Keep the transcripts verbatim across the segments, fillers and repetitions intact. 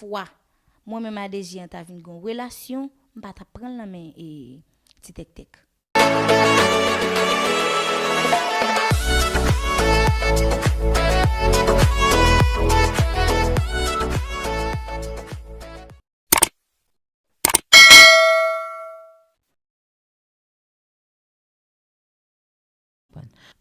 fwa mwen menm a D J an ta vin gen yon relasyon, m pa t ap pran l nan men e Ti Tèktèk.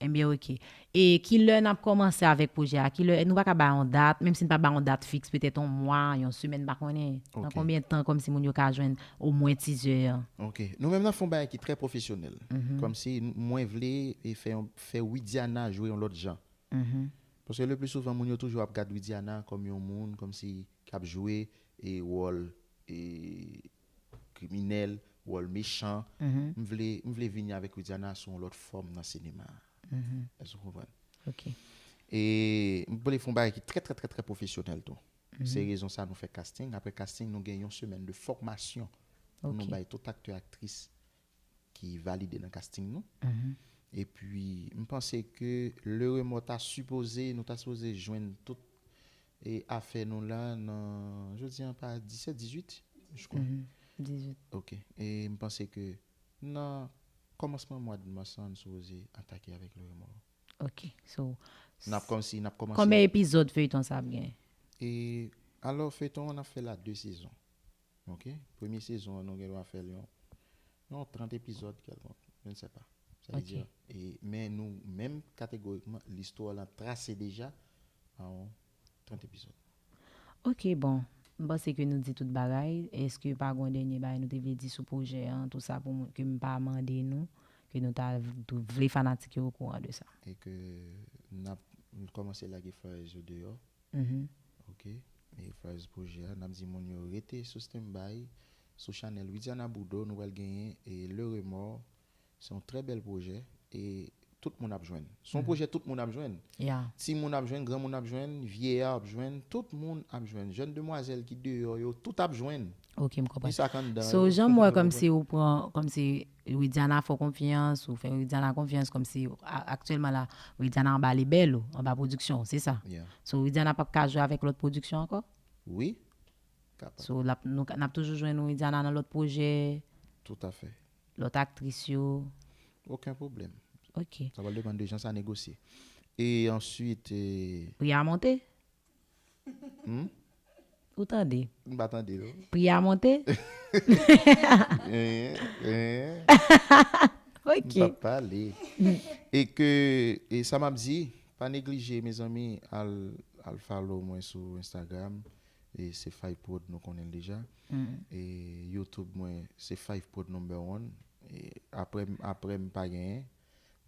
Ebyen, oke. E kilè n ap kòmanse avèk pwojè a? Kilè, nou pa ka bay yon dat, menm si n pa bay yon dat fiks, petèt yon mwa, yon semèn, m pa konnen. Nan Ok. Konbyen tan kòmsi moun yo ka jwenn omwen tizè an? Ok. Nou menm n ap fè yon bagay ki trè pwofesyonèl. Mhm. Kòmsi n- mwen vle e fè yon, fè Widiana jwe yon lòt jan. Mhm. Paske le pli souvan, moun yo toujou ap gad Widiana kòm yon moun, kòmsi k ap jwe e wòl e kriminèl, wòl mechan. Mhm. M vle, m vle vini avèk Widiana sou yon lòt fòm nan sinema. Mhm. Èske w konprann? Ok. E m vle fè yon bagay ki trè, trè, trè, trè pwofesyonèl tou. Se Mhm. rezon sa nou fè casting. Apre casting, nou gen yon semèn de fòmasyon pou nou Ok. bay tout aktè, aktris ki valide nan casting nou. Mhm. Epi, m panse ke Le Remords ta sipoze, nou ta sipoze jwenn tout e afè nou la nan, jodi an pa disèt, dizuit, je crois. Mhm. Dizuit. Ok. E m panse ke nan kòmansman mwa de mas lan, nou sipoze atake avèk Le Remords. Ok. So, n ap kòmsi, n ap kòmanse. Konbyen epizòd feyton sa ap gen? E, alò, feyton an, n ap fè l a de sezon. Ok? Premye sezon an, nou gen dwa fè l yon, yon trant epizòd kèlkonk. Je ne sais pas. Sa vle Ok. di, e, men nou, menm kategorikman, listwa lan trase deja an trant epizòd. Ok, bon. M panse ke nou di tout bagay. Èske pa gen yon dènye bagay nou te vle di sou pwojè an, tou sa pou moun, ke m pa mande nou, ke nou ta v- tou vle fanatik yo okouran de sa? E ke n ap kòmanse lage flyers yo deyò. Mhm. Ok. E flyers pwojè a, n ap di moun yo rete sou standby, sou chanèl Widiana Boudreau, nou pral genyen e Le Remords. Se yon trè bèl pwojè e tout moun ap jwenn. Se yon Mhm. pwojè tout moun ap jwenn. Ya. Timoun ap jwenn, granmoun ap jwenn, vyeyè ap jwenn, tout moun ap jwenn. Jèn demwazèl ki deyò yo, tout ap jwenn. Ok, m konprann. Ni sa k anndan So, yo, jan m wè ou konprann? Kòmsi ou pran, kòmsi Widiana fè w konfyans, ou fè Widiana konfyans, kòmsi a- aktyèlman la, Widiana anba lebèl ou, anba pwodiksyon, se sa? Yeah. So, Widiana p ap ka jwe avèk lòt pwodiksyon ankò? Wi. Kapab. So, l ap, nou, n ap toujou jwenn Widiana nan lòt pwojè, Tout à fait. Lòt aktris yo. Okenn pwoblèm. Ok. Sa pral depann de jan sa negosye. E answit, e Pri a monte? Hmm? Ou tande? M pa tande, non. Pri a monte? Eh, eh. Ok. M p ap pale. E ke, e sa m ap di, pa neglije, mezanmi, al, al follow mwen sou Instagram. E se Five Prod, nou konnen l deja. Mm. E YouTube mwen, se Five Prod number one. E apre, apre m pa genyen.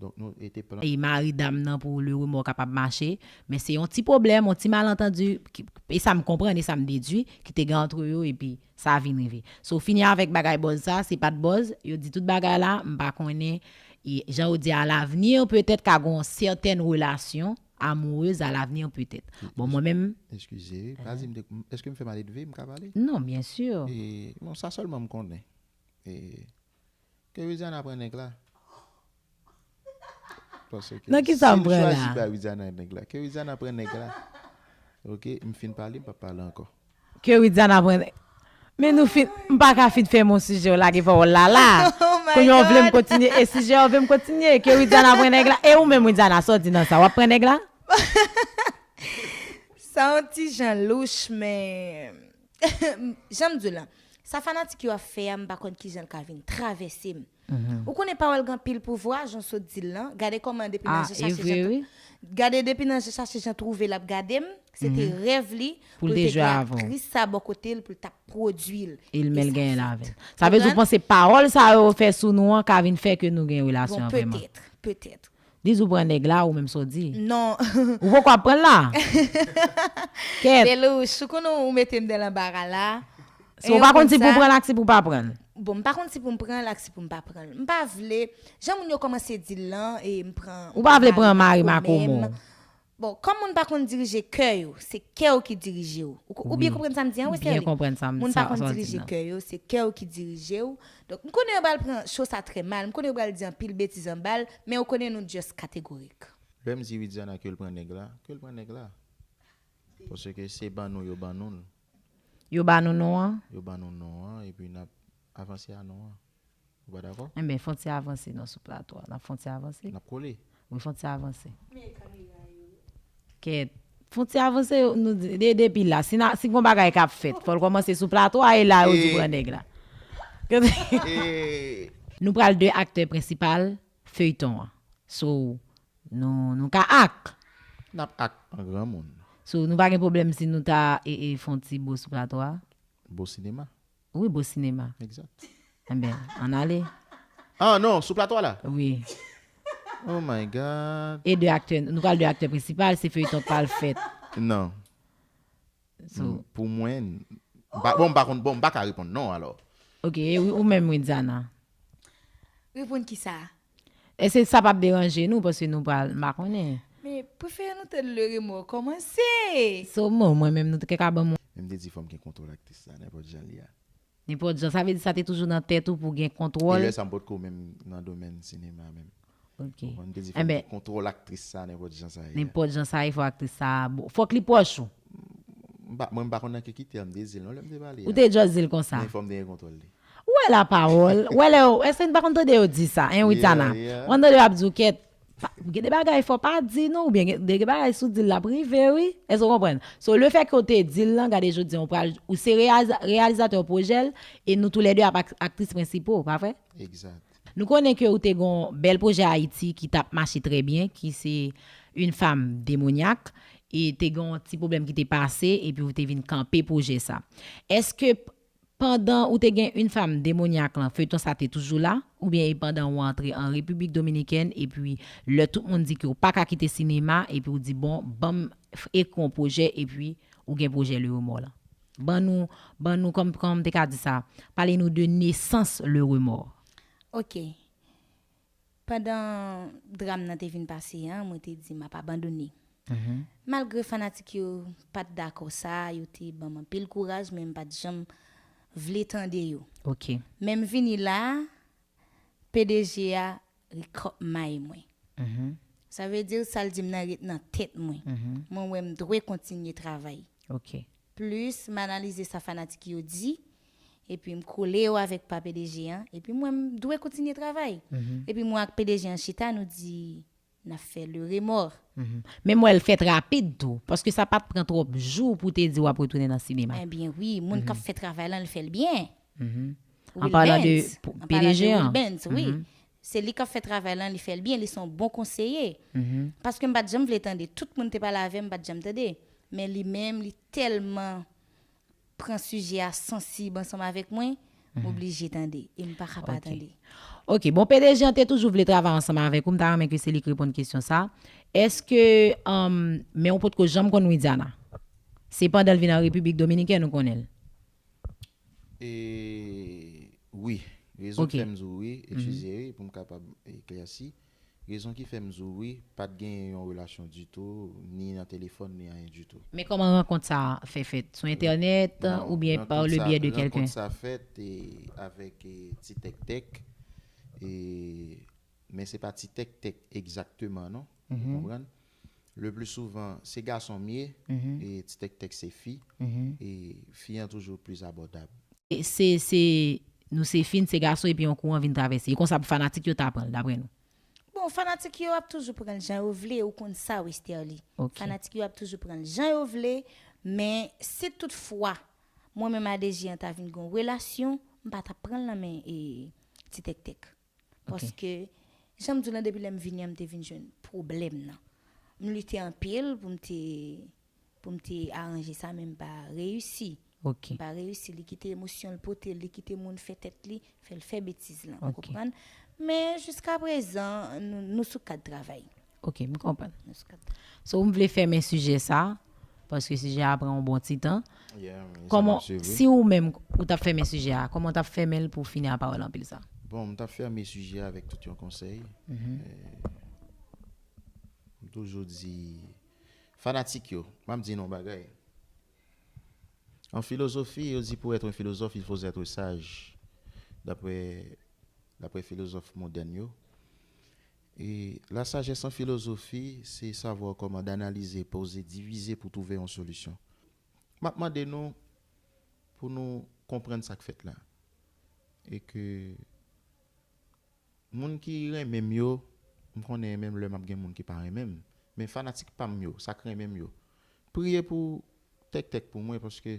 Donk nou ete plan. E mari dam nan pou Le Remords kapab mache, men se yon ti pwoblèm, yon ti malantandi, ki- e sa m konprann, e sa m dedui, ki te gen antre yo, epi sa vin rive. So, fini avèk bagay buzz sa, se pa t buzz, yo di tout bagay la, m pa konnen, e jan yo di, à l'avenir, petèt ka gen yon sètèn relasyon amoureuse à l'avenir, petèt. Bon, mwen menm, Eskize, pa di m de, èske m fè maledve, m ka pale? Non, byen si. E, bon, sa sèlman m konnen. E, ke Widiana pran nèg la. Paske Nan ki sa m si l pran la? Chwazi bay Widiana nèg la, ke Widiana pran nèg la. Ok, m fin pale, m p ap pale ankò. Ke Widiana pran nèg. Men nou fin, m pa ka fin fèmen yon sijè, w lage pawòl la la. Oh my Kounye a w vle m God. Kontinye, e sijè a w vle m kontinye. Ke Widiana pran nèg la. E ou menm, Widiana, sa w di nan sa? W ap pran nèg la? Sa yon ti jan louch, men jan m di w la, sa fanatik yo ap fè a, m pa konn kijan l ka vin travèse m. Mhm. Ou konnen pawòl gen anpil pouvwa, jan w sot di l lan. Gade kòman depi nan Ah, je e chache vre, jan tou- wi. Gade depi nan je chache jan twouve l ap gade m, se te Mhm. rèv li Pou l pou l te te jwe gen avè w. Aktris sa bò kote l, pou l t ap pwodui l. E l E men l sa genyen l fèt. avè l. Sa vle di w Konprann? Panse pawòl sa yo fè sou nou an ka vin fè ke nou gen relasyon Bon, an vrèman? Petèt, petèt. Di w pran nèg la, ou menm sa w di. Non. Ou poko ap pran l la? Kèt. Delouch, ou konnen ou mete m dan lanbara la. So, ou pa konn si pou w pran l ak si pou w pa pran l. Bon, m pa konn si pou m pran l ak si pou m pa pran l. M pa vle, jan moun yo kòmanse di l lan, e m pran Ou pa vle pran mari mari Mako Mako menm. Bon, kòm moun pa konn dirije kè yo, se kè w ki dirije w. Ou, ou byen Wi. Konprann sa m di an, wi, M byen Sterling? Konprann sa m, Moun sa, pa konn sa w di dirije nan. Kè yo, se kè w ki dirije w. Donk, m konnen yo pral pran cho sa trè mal, m konnen yo pral di anpil betiz anba l, men ou konnen nou just kategorik. Lè m di Widiana ke l pran nèg la, ke l pran nèg la. Paske se ban nou yo ban nou l. Yo ba nou non an? Yo ba nou non an, epi n ap avanse a non an. Ou pa dakò? Enben, fon ti avanse non sou plato a. N ap fon ti avanse? N ap kole. Wi, fon ti avanse. Kèt. Fon ti avanse, nou di, de, depi la. Si, na, si gon bagay k ap fèt, fò l kòmanse sou plato a, e la yo di pran nèg la. Nou pral de aktè prensipal feyton an. So, nou, nou ka ak. N ap ak an granmoun. So, nou pa gen pwoblèm si nou ta e, e fon ti bo sou plato a. Bo sinema. Wi, bo sinema. Exact. Enben, ann ale. Ah non, sou plato a la? Wi. Oh my God. E de aktè, nou pral de aktè prensipal, se feyton k pral fèt. Non. So, pou mwen, m pa, bon, m pa konn, bon, m pa ka reponn non, alò. Ok, e ou, ou menm, Widiana? Reponn ki sa? Èske sa p ap deranje nou, paske nou pral, m pa konnen. Men, prefere nou tann le remò kòmanse. So, bon, mwen menm, nou te ka ban mwen. Men m te di fò m gen kontwòl aktris la, nenpòt jan li a. Nenpòt jan, sa vle di sa te toujou nan tèt ou pou gen kontwòl? E lè sa m potko menm nan domèn sinema menm. Ok. Ou konprann? M te di fò m gen kontwòl aktris sa, nenpòt jan sa ye. Nenpòt jan sa ye, fò aktris sa, bon, fòk li pwòch ou. M pa, mwen, m pa konn nan ki kite, m te di l non, lè m te pale a. Ou te just di l konsa? Men fò m te gen kontwòl li. Ou wè lapawòl, ou wè lè, èske n pa konn tande yo di sa, en, Widiana? Yeah, yeah. Ou konn tande yo ap di w kèt, pa, gen de bagay fò pa di non, oubyen gen de bagay si w di l l ap rive, wi. Èske w konprann? So, le fè ke w te di l lan, gade jodi a, ou pral, ou se reyaliza-, reyalizatè pwojè l, e nou toulède ap ak-, aktris prensipo, pa vre? Exact. Nou konnen ke ou te gon bèl pwojè Ayiti ki t ap mache trè byen, ki se Une femme démoniaque, e te gen yon ti pwoblèm ki te pase, epi ou te vin kanpe pwojè sa. Èske p-, pandan ou te gen Une femme démoniaque lan, feyton sa te toujou la, oubyen e pandan ou antre an Repiblik Dominikèn, epi lè tout moun di ke ou pa ka kite sinema, epi ou di, "Bon, ban m f-, ekri yon pwojè," epi ou gen pwojè Le Remords lan? Ban nou, ban nou, kòm, kòman m te ka di sa, pale nou de nesans Le Remords. Ok. Pandan dram nan te vin pase an, mwen te di m ap abandone. Mhm. Malgre fanatik yo pa t dakò sa, yo te ban m anpil kouraj, men m pa t janm vle tande yo. Ok. Men m vini la, P D G a recognize mwen. Mhm. Sa vle di sa l di m nan ret nan tèt mwen. Mhm. Mwen wè m dwe kontinye travay. Ok. Plis m analize sa fanatik yo di, epi m kole yo avèk pa P D G an, epi m wè m dwe kontinye travay. Mhm. Epi mwen ak P D G an chita, nou di n ap fè Le Remords. Mhm. Men m wè l fèt rapid tou, paske sa pa t pran twòp jou pou w te di w ap retounen nan sinema. Ebyen wi, moun k ap fè travay lan, li fè l byen. Mhm. An palan de P D G an. Will Benz, wi. Mhm. Se li k ap fè travay lan, li fè l byen, li se yon bon konseye. Mhm. Paske m pa t janm vle tande, tout moun te pale avè m, m pa t janm tande. Men li menm, li tèlman pran sijè a sansib ansanm avèk mwen, m oblije tande, e m pa ka pa tande. Ok, bon, P D G an te toujou vle travay ansanm avèk ou, m ta renmen ke se li k reponn kesyon sa. Èske, um, men ou potko janm konn Widiana? Se pandan l vin an Repiblik Dominikèn ou konnen l? E, wi. Rezon k fè m di w wi, eskize, wi, pou m kapab eklèsi. Rezon ki fè m di w wi, pa t genyen yon relasyon ditou, ni nan telefòn, ni anyen ditou. Men kòman rankont sa a fè fèt? Sou entènèt, oubyen pa le byè de kèlken? Non, rankont sa, rankont sa fèt, e, avèk, e, Ti Tèk Tèk, e, men se pa Ti Tèk Tèk egzakteman, non. Ou konprann? Le pli souvan, se gason m ye, e Ti Tèk Tèk se fi, e fi an toujou plis abòdab. E se, se, nou se fi, n se gason, epi yon kouran vin travèse. E konsa pou fanatik yo ta pran l, daprè nou? Bon, fanatik yo ap toujou pran l jan yo vle, ou konn sa, Westerlie. Ok. Fanatik yo ap toujou pran l jan yo vle, men si toutfwa, mwen menm a D J an ta vin gen yon relasyon, m pa t ap pran l nan men, e, Ti Tèk Tèk. Ok. Paske, jan m di w lan, depi lè m vini an, m te vin jwenn pwoblèm nan. M lite anpil pou m te, pou m te aranje sa, men m pa reyisi. Ok. M pa reyisi. Li kite emosyon l pote l, li kite moun fè tèt li, fè l fè betiz lan. Ou konprann? Men jiskaprezan, nou, nou sou kad travay. Ok, m konprann. Nou sou kad travay. So, m vle fèmen sijè sa, paske sijè a pran yon bon ti tan. Yeah, men sa m ap swiv, wi. Si ou menm, ou t ap fèmen sijè a, kòman w t ap fèmen l pou w fini a pawòl anpil sa? Bon, m t ap fèmen sijè a avèk tout yon konsèy. Mhm. E, m toujou di fanatik yo, m ap di nou yon bagay. An filozofi, yo di pour être un philosophe, il faut être sage. D'après, d'après filozòf modèn yo. E la sajès an filozofi, se savwa kòman d'analyser, poser, diviser pour trouver une solution. M ap mande nou, pou nou konprann sa k fèt la. E ke moun ki renmen m yo, m konnen menm lè m ap gen moun ki pa renmen m. Men fanatik pa m yo, sa k renmen m yo, priye pou Tèktèk pou mwen, paske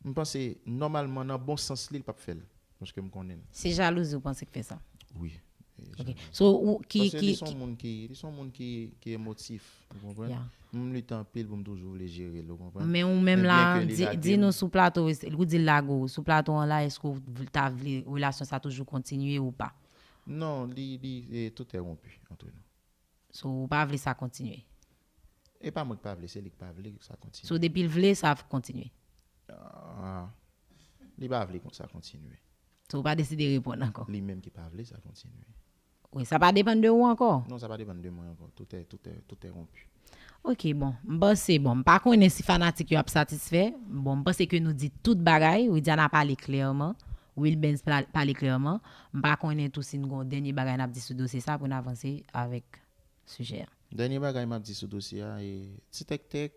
m panse nòmalman nan bon sans li, l p ap fè l. Paske m konnen l. Se jalouzi ou panse k fè sa? Wi. Ok. So, ou ki, Paske ki, li se yon moun ki, li se yon moun ki, ki emotif, ou konprann? Yeah. M lite anpil pou m toujou vle jere l, ou konprann? Men ou menm Men la, byen ke li di, rate di m. Nou sou plato, ou di lago, sou plato an la, èske ou vle- ta vle relasyon sa toujou kontinye ou pa? Non, li, li, e, tout est rompu entre nous. So, ou pa vle sa kontinye? E pa mwen ki pa vle, se li ki pa vle sa kontinye. So, depi l vle, sa ap kontinye? Ah, li pa vle kon sa kontinye. So, ou pa deside reponn ankò? Li menm ki pa vle sa kontinye. Wi, sa pa depann de ou ankò? Non, sa pa depann de mwen ankò. Tout est, tout est, tout est rompu. Ok, bon. M panse, bon, m pa konnen si fanatik yo ap satisfè. Bon, m panse ke nou di tout bagay. Widiana pale klèman. Wilbens pla- pale klèman. M pa konnen tou si n gon dènye bagay n ap di sou dosye sa pou n avanse avèk sijè a. Dènye bagay m ap di sou dosye a, e, ti tèktèk,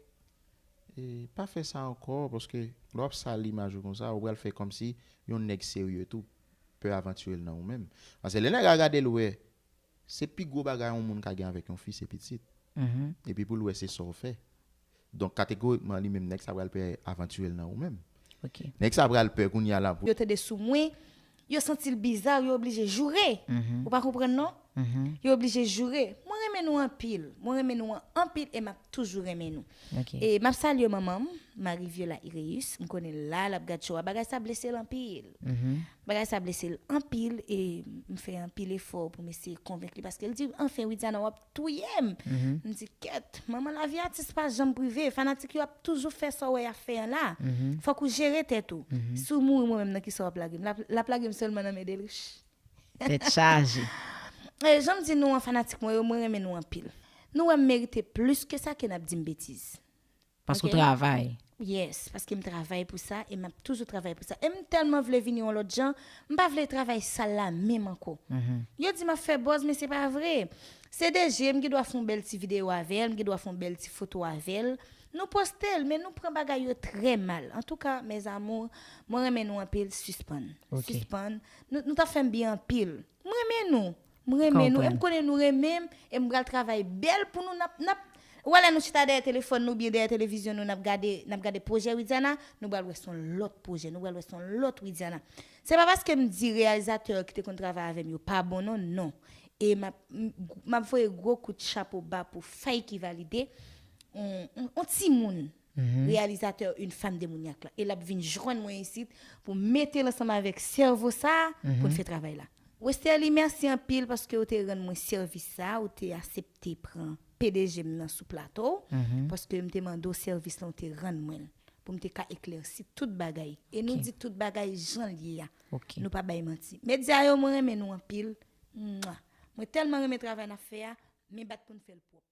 e, pa fè sa ankò, paske lè w ap sal imaj ou konsa, ou pral fè kòmsi yon nèg serye tou pè avantiye l nan ou menm. Paske lè nèg la gade l wè, se pi gwo bagay yon moun ka gen avèk yon fi, se pitit. Mhm. Epi pou l wè se sa w fè. Donk, kategorikman, li menm nèg sa pral pè avantiye l nan ou menm. Ok. Nèg sa pral pè kounye a la pou Yo tande sou mwen, yo santi l biza, yo oblije joure. Mhm. Ou pa konprann non? Mhm. Yo oblije joure. Mwen renmen nou anpil. Mwen renmen nou anpil e m ap toujou renmen nou. Ok. E m ap salye manman m, Marie Viola Ireus. M konnen la l ap gad show a. Bagay sa blese l anpil. Mhm. Bagay sa blese l anpil e m fè anpil efò pou m eseye konvenk li paske l di, "Anfen, Widiana, w ap touye m." Mhm. M di, "Kèt, manman, lavi atis pa janm prive. Fanatik yo ap toujou fè sa w wè y ap fè an la. Mhm. Fòk ou jere tèt ou. Mhm. Si w mouri, mwen menm nan kisa w ap lage m?" L ap, l ap lage m sèlman nan men Delriche. Tèt chaje. E, jan m di nou an, fanatik mwen yo, mwen renmen nou anpil. Nou wè m merite plis ke sa ke n ap di m betiz. Paske ou Ok. Travay. Yes, paske m travay pou sa e m ap toujou travay pou sa. E m tèlman vle vini yon lòt jan, m pa vle travay sal la menm ankò. Mhm. Yo di m ap fè buzz, men se pa vre. C D G, m gen dwa fè yon bèl ti videyo avè l, m gen dwa fè yon bèl ti foto avè l. Nou poste l, men nou pran bagay yo trè mal. Antouka, mes amours, mwen renmen nou anpil, sispann. Ok. Sispann. Nou, nou t ap fè m byen anpil. Mwen renmen nou. Mwen renmen nou. E m Konprann. Konnen nou renmen m. E m pral travay bèl pou nou. N ap, n ap, ou wè lè nou chita dèyè telefòn nou, oubyen dèyè televizyon nou, n ap gade, n ap gade pwojè Widiana, nou pral wè se yon lòt pwojè, nou pral wè se yon lòt Widiana. Se pa paske m di reyalizatè ki te konn travay avè m yo pa bon non, non. E m ap, m, m ap voye gwo kout chapo ba pou Fay ki valide, on, on, on timoun, Mhm. reyalizatè Une femme démoniaque la. E l ap vin jwenn mwen isit pou mete l ansanm avèk sèvo sa a pou n Mhm. fè travay la. Westerlie, mèsi anpil paske ou te rann mwen sèvis sa, ou te aksepte pran P D G m nan sou plato w, Mhm. paske m te mande w sèvis la, ou te rann mwen l, pou m te ka eklèsi tout bagay. E nou Ok. Di tout bagay jan l ye a. Ok. Nou pa bay manti. Medya yo, mwen renmen nou anpil. Mwa. Mwen tèlman renmen travay n ap fè a, men bat pou n fè l pwòp.